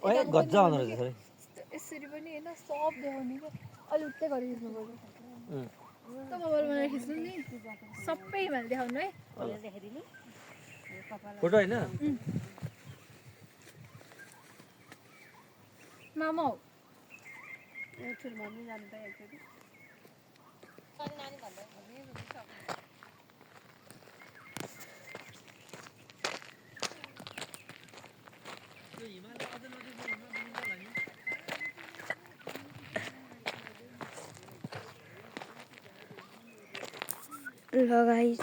ओए गज्जा हुँदो रहेछ खै यसरी पनि हैन सब देखाउने के अलि उतै गरी खिच्नु पर्छ त मोबाइलमा खिच्नु नि सबै हिमाल देखाउनु है फोटो हैन मामा हो ल गाइस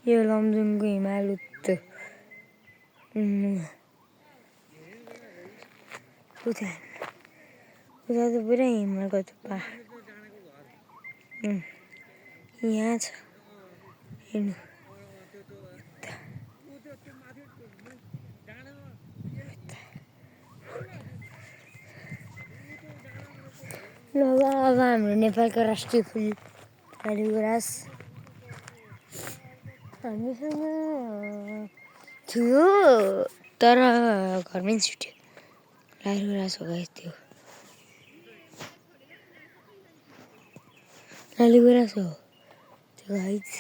यो लमजुङको हिमाल उता उता त पुरै हिमालको थुप्पा यहाँ छ हेर्नु ल अब हाम्रो नेपालको राष्ट्रिय फुल लालीगुराँस हामीसँग थियो तर घरमै छुट्यो लालीगुराँस हो गाइस त्यो लालीगुराँस हो त्यो गाइस